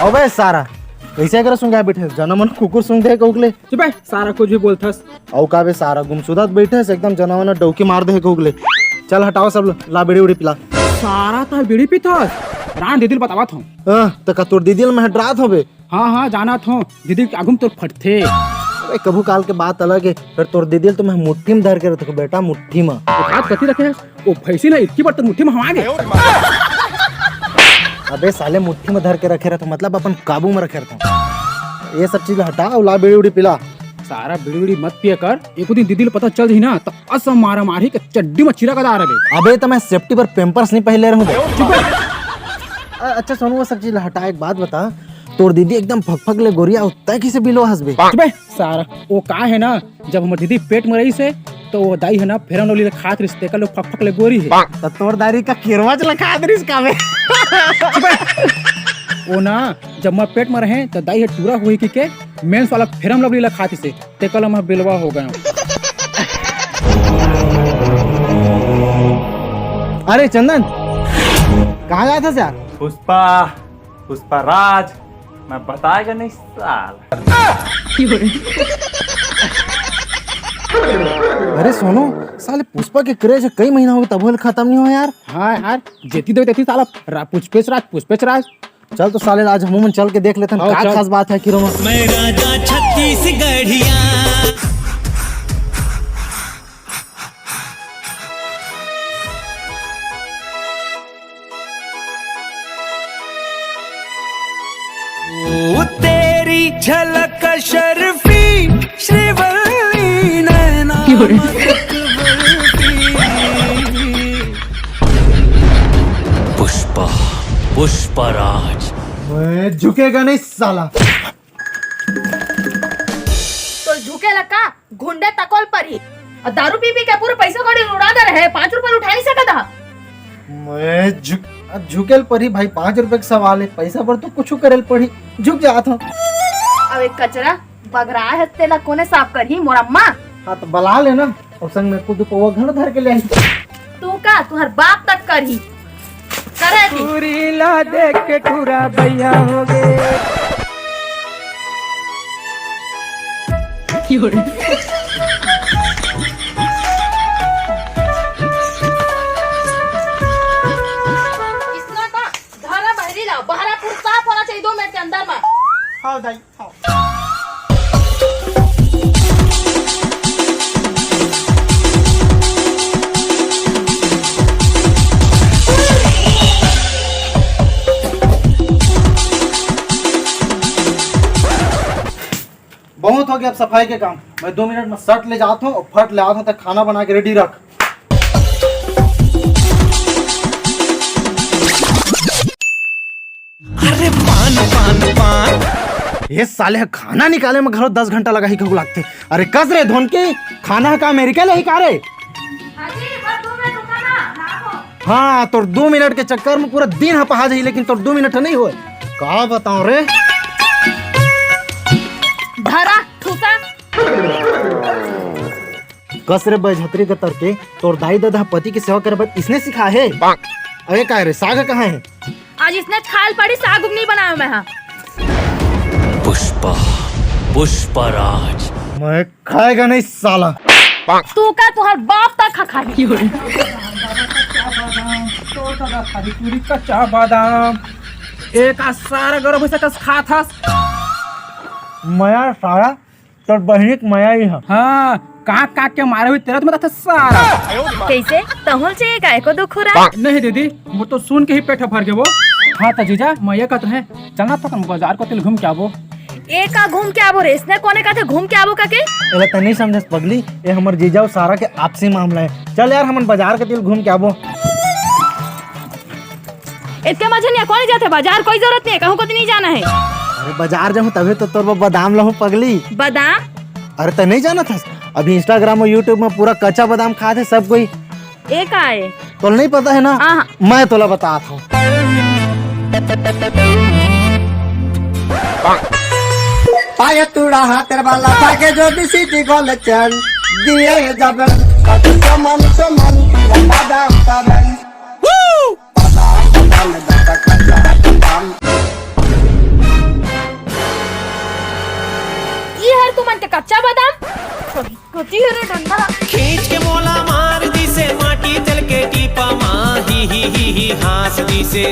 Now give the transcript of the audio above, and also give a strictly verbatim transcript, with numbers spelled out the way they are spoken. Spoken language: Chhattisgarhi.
अबे सारा, कइसे एकरा सुंघा बैठे? जना मन कुकुर सुंघ दे कहूक ले। चुप बे, सारा कुछ भी बोलथस। अउ का बे सारा, गुमसुदा त बैठे से एकदम जना मन डौकी मार दे कहूक ले। चल हटाओ सब, ला बीड़ी उड़ी पिला। सारा त बीड़ी पीथस? रान दीदी ल बतावत हूँ। अ, त का तोर दीदी ल मैं डरात हूँ बे? हाँ, हाँ, जानत हूँ, दीदी के आगू में तोर फटथे। अरे, कभू काल के बात अलग है, फिर तोर दीदी ल तो मैं मुट्ठी में धर के रखथों बेटा, मुट्ठी में। हाथ कति रखे है? ओ भैंसी ना, इतकी बार तक मुट्ठी में हवा गे। अबे साले, मुट्ठी में धर के रखे रखथों, मतलब अपन काबू में रखे रखथों। ये सब चीज हटा, अउ ला बीड़ी उड़ी पिला। सारा बीड़ी उड़ी मत पिया कर, एको दिन दीदी ल पता चल जाही ना, त असम मारा मारही के चड्डी में चिरा का डार अबे। अबे, त मैं safety बर Pampers नहीं पहले रहूं बे। चुप बे। अ-, अच्छा सुन, वो सब चीज हटा, एक बात बता, तोर दीदी एकदम फकफक ले गोरिया, अउ तैं किसे बिलो हंस बे? चुप बे सारा, वो का है ना, जब हमर दीदी पेट में रही से, तो वो दाई है ना, Fair and Lovely ल खात रहिस, तेकर ले फकफक ले गोरी है। त तोर दाई का केरवा ल खात रहिस का बे? चुप बे। वो ना, जब मैं पेट में रहे, तो दाई है टूरा होही कहिके Men's वाला Fair and Lovely ल खात रहिस, तेकर ले मैं बिलवा हो गया हूँ। अरे चंदन, कहाँ गया था यार? पुष्पा, पुष्पा राज, मैं बताएगा नहीं साल। अरे सोनू, साले पुष्पा के craze कई महीना हो गए, तब ले खत्म नहीं हुआ यार। हाँ यार, जेती दो तेती साला रा-, पुष्पेश राज, पुष्पेश राज। चल तो साले, आज हमू मन चल के देख लेथन, आओ, का चल। खास बात है किरो में। मैं राजा छत्तीसगढ़िया। ओ तेरी झलक शर्फी, श्रीवल्ली नैना क्यों रे? मदक बरफी। पुष्पा, पुष्पा राज। मैं झुकेगा नहीं साला। तो झुके लगा, घुंडे तकोल परी। अउ दारू पी पी के पूरा पैसा कौड़ी उड़ा दे रहे, पाँच रुपया उठा नहीं सकत हा। मैं झुक-, अब झुकेल परी भाई, पाँच रुपया के सवाल है, पैसा बर तो कुछ करेल पड़ी, झुक जात हूँ। अब एक कचरा बगरा है, तेला कोने साफ करही, मोर अम्मा। हाँ, तो बला लेना, अउ संग में कुछ पौवा घर धर के ले आई। तू का, तुहर बाप तक करही। करे दी। टूरी ला देख के टूरा भैया हो गए। इसना का धारा बहरी ला, बहरा पूरा साफ होना चाहिए दो मिनट के अंदर में। हाँ दाई। बहुत हो गया अब सफाई के काम। मैं दो मिनट में सट ले जाता हूँ और फट ले आता हूँ, तक खाना बना के रेडी रख। अरे पान, पान, पान। ये साले ह खाना निकाले में घलो दस घंटा लगा ही कहू लागथे। अरे कस रे धोनकी, खाना ह का अमेरिका ले ही का रे? अजी, बस दो मिनट रुका ना, ना हो। हाँ, तोर दो मिनट के चक्कर में पूरा दिन ह पहा जाही, लेकिन तोर दो मिनट ह नहीं होय। का बताओ रे? धरा, ठूसा। कस रे बैजहतरी के तरके, तोर दाई ददा ह पति के सेवा करे बर इसने सिखाए हे। अरे काय रे, साग कहाँ हे? आज इसने खाल पड़ी, साग उग नहीं बनाया मैं, हाँ। पुष्पा, पुष्पा राज। मैं खाएगा नहीं साला। तू का, तुहर बाप तक खा खाही। तोर ददा खाही पूरी कच्चा बादाम। एक आ सारा गरम भैंसा कस खात हस। मया सारा तोर बहिनी के मया ही ह। हाँ, काट काट के मारे हुई तेरा तो मैं सारा। कैसे? तहुल चाहिए काय को दुख हो रहा? नहीं दीदी, वो तो सुन के ही पेट भर के वो। हाँ त जीजा, मैं ये कहत रहे, चलना त हम बाजार को तिल घूम के आबो। ए का घूम के आबो रे? इसने कोने कहते घूम के आबो का के? एला त नहीं समझस पगली, ये हमर जीजा और सारा के आपसी मामला है। चल यार, हमन बाजार के तिल घूम के आबो। इतके मजे नहीं, कौन जाते बाजार? कोई जरूरत नहीं है, कहूँ को तो नहीं जाना है। अरे बाजार जाऊँ तभी तो तोर बर बादाम लाऊं पगली। बादाम? अरे तैं नहीं जानत हस, अभी Instagram और YouTube में पूरा कच्चा बादाम खात हे सब कोई। ए का है? तोला नहीं पता है ना? हाँ, हाँ। मैं तोला बतात हूँ। पाय तूड़ा हाथ वाला भागे जो दिसी दी गोल चल दिए जब कत चमन चमन बादाम तबन। बादाम, बादाम, बादाम, बादाम। मन ते कच्चा बादाम। कति हे रे डंडा। खींच के मोला मार दिसे, माटी चल के टीपा मा, ही ही ही ही हाँस दिसे।